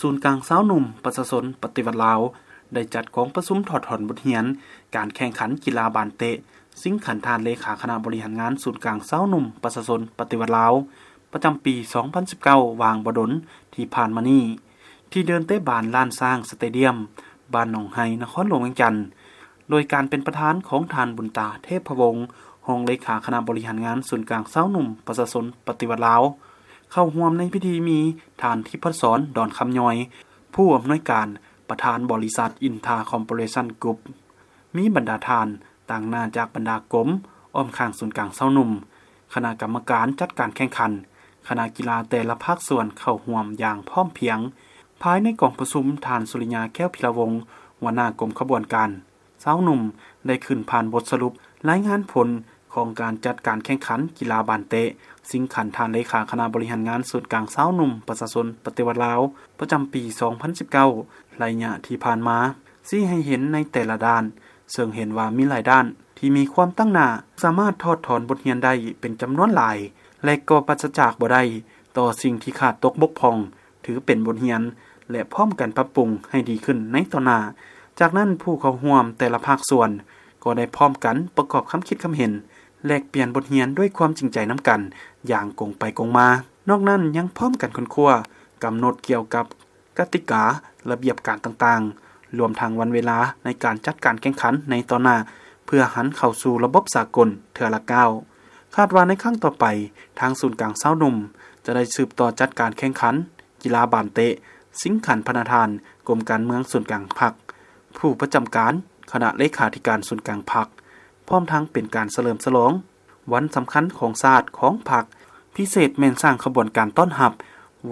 ສູນກາງຊາວໜຸ່ມປະຊາຊົນປະຕິວັດລາວ ໄດ້ຈັດກອງປະຊຸມຖອດຖອນບົດຮຽນການແຂ່ງຂັນກິລາບານເຕະຊິງຂັນທ່ານເລຂາຄະນະບໍລິຫານງານສູນກາງຊາວໜຸ່ມປະຊາຊົນປະຕິວັດລາວ ປະຈຳປີສອງພັນສິບເກົ້າ ຫວ່າງບໍ່ດົນທີ່ຜ່ານມານີ້ ທີ່ເດີ່ນເຕະບານລ້ານຊ້າງສະເຕດຽມ ບ້ານໜອງໄຮ ນະຄອນຫຼວງວຽງຈັນ ໂດຍການເປັນປະທານຂອງທ່ານ ບຸນຕາ ເທບພະວົງ ຮອງເລຂາຄະນະບໍລິຫານງານສູນກາງຊາວໜຸ່ມປະຊາຊົນປະຕິວັດລາວ. ເຂົ້າຮ່ວມໃນພິທີມີທ່ານ ທິບພັດສອນ ດອນຄຳຍ້ອຍ ຜູ້ອຳນວຍການ ປະທານບໍລິສັດ ອິນທາ ຄອມໂປເຣຊັນ ກຣຸບ, ມີບັນດາທ່ານຕາງໜ້າຈາກບັນດາກົມ ອ້ອມຂ້າງສູນກາງຊາວໜຸ່ມ, ຄະນະກຳມະການຈັດການແຂ່ງຂັນ, ຄະນະກິລາແຕ່ລະພາກສ່ວນເຂົ້າຮ່ວມຢ່າງພ້ອມພຽງ. ພາຍໃນກອງປະຊຸມ, ທ່ານ ສຸລິຍາ ແກ້ວພິລະວົງ ຫົວໜ້າກົມຂະບວນການຊາວໜຸ່ມ ໄດ້ຂຶ້ນຜ່ານບົດສະຫຼຸບລາຍງານຜົນຂອງການຈັດການແຂ່ງຂັນກິລາບານເຕະຊິງຂັນທ່ານເລຂາຄະນະບໍລິຫານງານສູນກາງຊາວໜຸ່ມປະຊາຊົນປະຕິວັດລາວ ປະຈຳປີສອງພັນສິບເກົ້າ ໄລຍະທີ່ຜ່ານມາ ຊີ້ໃຫ້ເຫັນໃນແຕ່ລະດ້ານ, ເຊິ່ງເຫັນວ່າມີຫຼາຍດ້ານທີ່ມີຄວາມຕັ້ງໜ້າ, ສາມາດຖອດຖອນບົດຮຽນໄດ້ເປັນຈຳນວນຫຼາຍ ແລະ ກໍປາສະຈາກບໍ່ໄດ້ຕໍ່ສິ່ງທີ່ຂາດຕົກບົກຜ່ອງ, ຖືເປັນບົດຮຽນ ແລະ ພ້ອມກັນປັບປຸງໃຫ້ດີຂຶ້ນໃນຕໍ່ໜ້າ. ຈາກນັ້ນ, ຜູ້ເຂົ້າຮ່ວມແຕ່ລະພາກສ່ວນກໍໄດ້ພ້ອມກັນປະກອບຄຳຄິດຄຳເຫັນ, ແລກປ່ຽນບົດຮຽນດ້ວຍຄວາມຈິງໃຈນຳກັນຢ່າງກົງໄປກົງມາ. ນອກນັ້ນ, ຍັງພ້ອມກັນຄົ້ນຄວ້າ, ກຳນົດກ່ຽວກັບ ກະຕິກາ, ລະບຽບການຕ່າງໆ, ລວມທັງວັນເວລາໃນການຈັດການແຂ່ງຂັນໃນຕໍ່ໜ້າ ເພື່ອຫັນເຂົ້າສູ່ລະບົບສາກົນເທື່ອລະກ້າວ. ຄາດວ່າໃນຄັ້ງຕໍ່ໄປ, ທາງສູນກາງຊາວໜຸ່ມຈະໄດ້ສືບຕໍ່ຈັດການແຂ່ງຂັນກິລາບານເຕະຊິງຂັນພະນະທ່ານກົມການເມືອງສູນກາງພັກ, ຜູ້ປະຈຳການຄະນະເລຂາທິການສູນກາງພັກ, ພ້ອມທັງເປັນການສະເຫຼີມສະຫຼອງ ວັນສຳຄັນຂອງຊາດຂອງພັກ, ພິເສດແມ່ນສ້າງຂະບວນການຕ້ອນຮັບ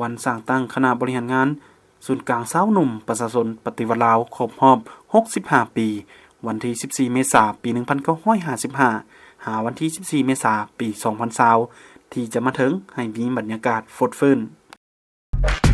ວັນສ້າງຕັ້ງຄະນະບໍລິຫານງານສູນກາງຊາວໜຸ່ມປະຊາຊົນປະຕິວັດລາວ ຄົບຮອບຫົກສິບຫ້າປີ, ວັນທີສິບສີ່ ເມສາ ປີໜຶ່ງພັນເກົ້າຮ້ອຍຫ້າສິບຫ້າ ຫາວັນທີສິບສີ່ ເມສາ ປີສອງພັນຊາວ ທີ່ຈະມາເຖິງ ໃຫ້ມີບັນຍາກາດຟົດຟື້ນ.